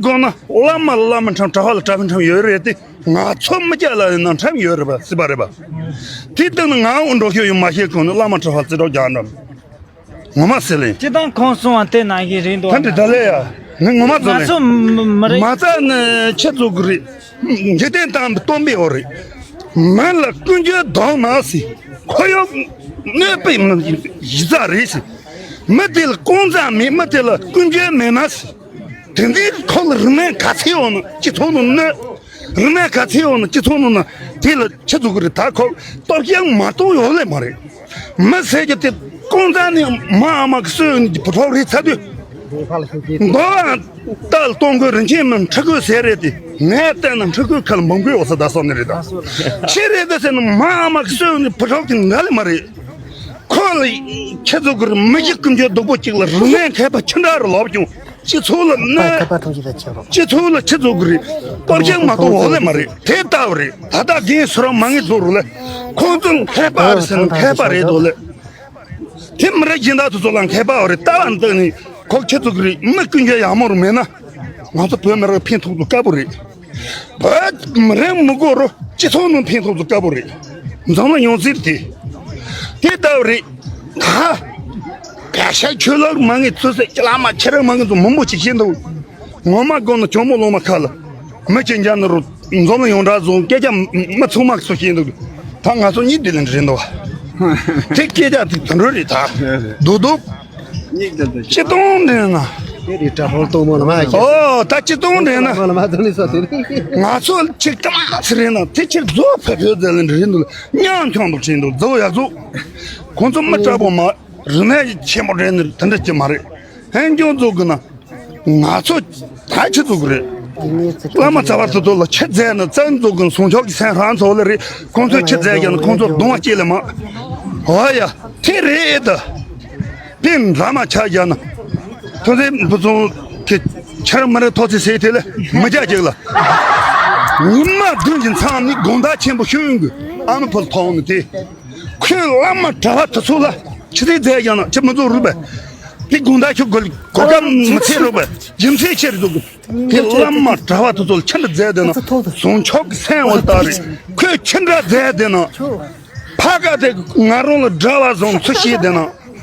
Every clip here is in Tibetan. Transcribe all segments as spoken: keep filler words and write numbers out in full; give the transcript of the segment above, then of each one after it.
དགོངས་ན་བླ་མ་བླ་མ་ཁྲིམས། གྲྭ་པ་ལ་གྲྭ་པའི་ཁྲིམས་ཡོད་རེད་དེ། ང་ཚོ་མི་སྐྱ་ལ་ཡིན་ན་ཁྲིམས་ཡོད་རེད་པ། སྲིད་པ་རེད་པ། དེ་ལྟ་ན་ང་འུར་འགྲོ་ཤོག་ཡོང་མ་ཤེས་གོང་ནས་བླ་མ་གྲྭ་པ་རྩིས་གྲོགས་རྒྱག་འགྲོ། ངོ་མ་ཟེར་ལེ། སྤྱི་བཏང་ཁོང་གསུང་བ་དེ་ནང་བཞིན་རེད་འདུག་ད་འདི་ད་ལེ་ཡ། ངས་ངོ་མ་ང་ཟེར་ལེ། ཚོ་མི་མི་རེད། མ་རྩ་ནི་ཁྱེད་ཚོ་གི་རེད། འཇིག་རྟེན་དང་སྟོན་པའི་འོ་རེད། མི་ལ་ཀུན་སྤྱོད་ལྡོག་ན་སྲིད། ཁོ་ཡང་གནོད་པའི་མི་གཞི་རྩ་རེད་ཟེར། མི་དེ་ལ་ཀུན་རྫོབ་མེད། མི་དེ་ལ་ཀུན་སྤྱོད་མེད་ན་སྲིད། དེ་འདྲའི་ཁོ་ལ་རིན་མེད་ག་ཚད་ཡོད་ན་སྤྱི་ཚོགས་ནང་གནོད། རིན་མེད་ག་ཚད་ཡོད་ན་སྤྱི་ཚོགས་ནང་ན་དེ་ལ་ཁྱེད་ཚོ་གི་རེད། ད་ཁོ་སྟོབས་ཤུགས་མ་གཏོང་ཡོད་ལེ་མ་རེད། མི་ཟེར་རྒྱུ་དེ་ཀུན་རྫོབ་ནས་མ་ཨ་མ་གི་སྲོལ་ཡིན་གྱི་བུ་ཕྲུག་རེད་ཚར་དུས། མདོ་བ་ལྟ་ལ་གཏོང་དགོས། རིན་ཆེན་མི་ཁྲི་གོས་ཟེར་རེད་དེ། ངས་བལྟས་ན་ཁྲི་གོས་ཁ་ལ་འབུམ་གོས་འོ་ས་ད་སོང་ནི་རེད་ད། ཁྱེད་རེད་ད་ཟེར་ན་མ་ཨ་མ་གི་སྲོལ་ཡིན་གྱི་བུ་ཕྲུག་དེ་འདྲ་ལེ་མ་རེད། ཁོ་ལ་ཁྱེད་ཚོ་གི་རེད། མི་གཞི་ཀུན་སྤྱོད་སྡུག་པོ་གཅིག་ལ་རིན་མེད་མཁས་པ་ཁྱི་འདྲ་རུ་ལོབས་ཀྱང་། སྤྱི་ཚོགས་ལ་གནོད། སྤྱི་ཚོགས་ལ་ཁྱེད་ཚོ་གི་རེད། སྟོབས་ཤུགས་མ་གཏོང་འོ་ལེ་མ་རེད། དེ་ལྟ་བུ་རེད། ད་ལྟ་རྒན་སུ་རང་མ་ངེས་ཚོ་རུ་ལེ། ཁོང་ཚོ་མཁས་པ་རེད་ཟེར་ན་མཁས་པ་རེད་འདུག་ལེ། དེ་མི་རིགས་གཞན་དག་དེ་ཚོ་ལ་མཁས་པ་རེད། ལྟ་བ་འདི་ནི་ཁོ་ཁྱེད་ཚོ་གི་རེད། མི་ཀུན་སྤྱོད་ཡག་མོ་རུ་མེད་ན་ང་ཚོ་བོད་མི་རིགས་ཕན་ཐོགས་ཚོ་དཀའ་པོ་རེད། བོད་མི་རིགས་མི་དགོས་རུ་སྤྱི་ཚོགས་ནང་ཕན་ཐོགས་ཚོ་དཀའ་པོ་རེད། འཛམ་གླིང་ཡོངས་རྫོགས་དེ་དེ་ལྟ་བུ་རེད། ད་བཀའ་ཤག་ཆོས་ལུགས་མ་ངེས་ཚོ་ཟེར། སྐྱ་ལ་མ་ཁྱེད་རང་མ་ངེས་ཚོ་མང་པོ་ཅིག་བཤད་འདུག་ངོ་མ་དགོངས་ན་ཇོ་མོ་གླང་མ་ཁ་ལ་མི་ཅི་འཇག་ནི་རུ་འཛམ་གླིང་ཡོངས་གྲགས་བཟོ་སྐད་ཆ་མི་ཚང་མ་སུ་བཤད་འདུག་ད་ང་ཚོ་གཉིས་དེ་ལས་འདྲི་འདུག་དེ་སྐད་ཆ་དེ་དུད་འགྲོ་རེད་ད། རྡོག་རྡོག་སྤྱི་སྟོང་འདྲེན་ན། དེ་རེད། གྲྭ་ཧོར་གཏོང་མོ་ལ་མ་ཨོ་ད་སྤྱི་སྟོང་འདྲེན་ན། མོ་ལ་མ་དོན་ནི་སོ་དེ་རེད། ང་ཚོ་ཅིག་ཀ་མ་ཚེ་རིང་ན་དེ་ཕྱིར་རྫོགས་ཕེབས་ཕེབས་ཟེར་ལེ་འདྲི་འདུག་མཉམ་ཁྱོང་འདུག་བྱེད་འདུག་རྫོགས་ཡག་རྫོགས། ཁོང་ཚོ་མི་དྲག་པོ་མ་རིན་ནས་ཆེན་པོ་རེད་ནི་དེ་འདྲ་ཅི་མ་རེད། ཧན་ཀྱང་རྫོགས་གི་ན། ང་ཚོ་ད་ཁྱི་ཚོ་གི་རེད། བླ་མ་ཚ་བ་ཚོ་ཚོ་ལ་ཁྱི་རྫས་ནི་བཙན་འཛུགས་གི་སྲུང་སྐྱོབ་ཀྱི་སེམས་ཧང་ཚོ་ལ་རེད། ཁོང་ཚོས་ཁྱི་རྫས་ཀྱང་ནི་ཁོང་ཚོ་གདོང་བ་སྐྱེས་ལ་མ། ཨོ་ཡ་དེ་རེད་ད། དེ་འདྲ་མ་ཆགས་རྒྱ་ན། ཐོན་རྫས་བུ་ཚོ་དེ་ཆར་མ་རེད་ཐོག་ཚེ་ཟེར་དེ་ལ་མི་རྒྱ་ཅིག་ལ། ཉི་མ་བདུན་གྱི་མཚམས་ནི་དགོང་དག་ཆེན་པོ་ཤོད་ཡོང་གི་ཨ་མ་ཕོ་ལ་ཐོག་ནི་དེ། ཁོས་བླ་མ་གྲྭ་བ་དེ་ཚོ་ལ་ཕྱི་དེ་མཛད་ཀྱང་ན་ཅི་མི་འཛུགས་རུ་བས། དེ་དགོང་དག་ཁྱོད་གོ་གོ་སྐབས་མི་ཚེ་རུ་བས་རྒྱུ་མཚན་ཆེ་རུ་འདུག་དེ་བླ་མ་གྲྭ་བ་དེ་ཚོ་ལ་ཁྱི་འདྲ་མཛད་དེ་ན་སྲུང་སྐྱོབ་ཀྱི་སེམས་འོ་ལྟ་རེད། ཁོས་ཁྱི་འདྲ་མཛད་དེ་ན་ཕ་ག་དེ་ང་རང་ལ་དགྲ་བ་བཟང་ཚུལ་ཤེས་དེ་ན་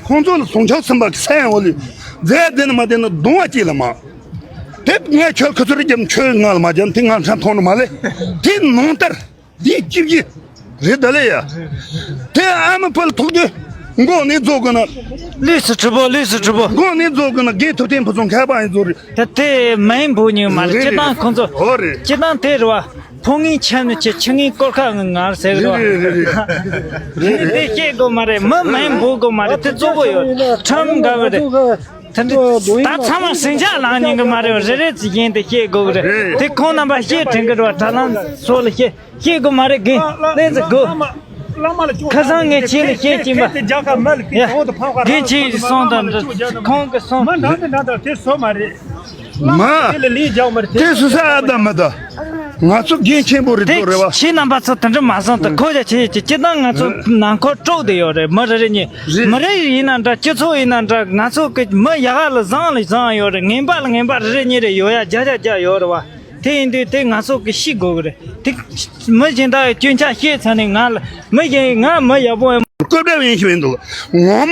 ཁོང་ཚོ་ལ་སྲུང་སྐྱོབ་སེམས་པ་གི་སེམས་འོ་ལི་མཛད་དེ་ན་མ་དེ་ན་གདོང་བ་སྐྱེས་ལ་མ། དེ་ངས་ཁྱོད་ཁོ་ཚོ་རིགས་རྒྱབ་ཁྱོད་ང་ལ་མ་རྒྱབ་དེ་ང་འཕྲང་མཐོང་རུ་མ་ལེ། དེ་ནང་ལྟར། འདི་སྐྱིད་ཀྱི་རེད་ད་ལེ་ཡ། དེ་ཨ་མ་ཕལ་ཐུག་དེ་མགོ་ནས་རྫོགས་གི་ན། ལུས་སུ་གྲུབ་པོ་ལུས་སུ་གྲུབ་པོ། མགོ་ནས་རྫོགས་གི་ན་རྒན་ཐུབ་བསྟན་ཕུན་ཚོགས་མཁས་པ་ཡིན་རྫོགས་རེད། ད་དེ་མ་ཡིན་པོ་ཉིད་མ་རེད། རེད་སྤྱི་བཏང་ཁོང་ཚོ་ཨོ་རེད། སྤྱི་བཏང་དེ་རེད་བ། ཕོ་ངའི་ཆ་ནི་ཆེ་ཆུ་ངའི་སྐོར་ཁ་ངར་ཟེར་རེད་བ། རེད་རེད་རེད་རེད། དེ་སྐྱེ་དགོས་མ་རེད། མི་མ་ཡིན་འབོད་དགོས་མ་རེད། དེ་གཙོ་བོ་ཡོད་ཁྲམ་འགའ་བ་རེད། དེ་འདྲ་ད་ཚང་མ་ཟིང་ཆ་ལངས་ཉན་གི་མ་རེད། རེ་རེ་ཚིག་རྒྱན་དེ་བཤད་དགོས་གི་རེད། དེ་ཁོང་རྣམ་པ་བཤད་དྲན་གི་རེད་བ། དྲ་ལམ་སོགས་ལ་བཤད་བཤད་དགོས་མ་རེད། རྒན་ལན་ཟེར་དགོས། ཁ་སང་ངས་ཁྱེད་ལ་བཤད་ཀྱིན་པ། ཡ། རྒན་ཁྱེད་ཀྱི་གསུང་དང་འདྲ་ཁོང་གི་གསུང་། མ། དེ་ལ་ལན་རྒྱག་མ་རེད། དེ་སུ་ས་ཨ་ད་མ་ད། ང་ཚོ་རྒན་ཆེན་པོ་རེད་དེ་དོ་རེད་བ། ཁྱེད་རྣམ་པ་ཚོ་དེ་འདྲ་མ་བསམ་དུ་ཁོ་ཡ་ཁྱེད་ཀྱི་སྤྱི་བཏང་ང་ཚོ་ནང་ཁོ་དཀྲུག་དེ་ཡོད་རེད། མི་རེ་རེ་གཉིས་རེད། མི་རེ་ཡིན་ན་འདྲ་སྤྱི་ཚོགས་ཡིན་ན་འདྲ་ང་ཚོ་གི་མི་ཡག་ལ་བཟང་ལ་བཟང་ཡོད་རེད། ངན་པ་ལ་ངན་པ་རེ་རེ་གཉིས་རེ་ཡོད་ཡ་བརྒྱ་ཆ་བརྒྱ་ཡོད་རེད་བ། དེ་ཡིན་དུས་དེ་ང་ཚོ་གི་ཤེས་དགོས་གི་རེད། དེ་མི་གཞན་དག་གི་སྐྱོན་ཆ་ཤེས་ཚར་ནས་ང་ལ་མི་གཞན་ང་མི་ཡག་པོ་ཡང་བཀོད་སྒྲ་ཡིན་ཞིག་ཡིན་འདུག་ངོ་མ།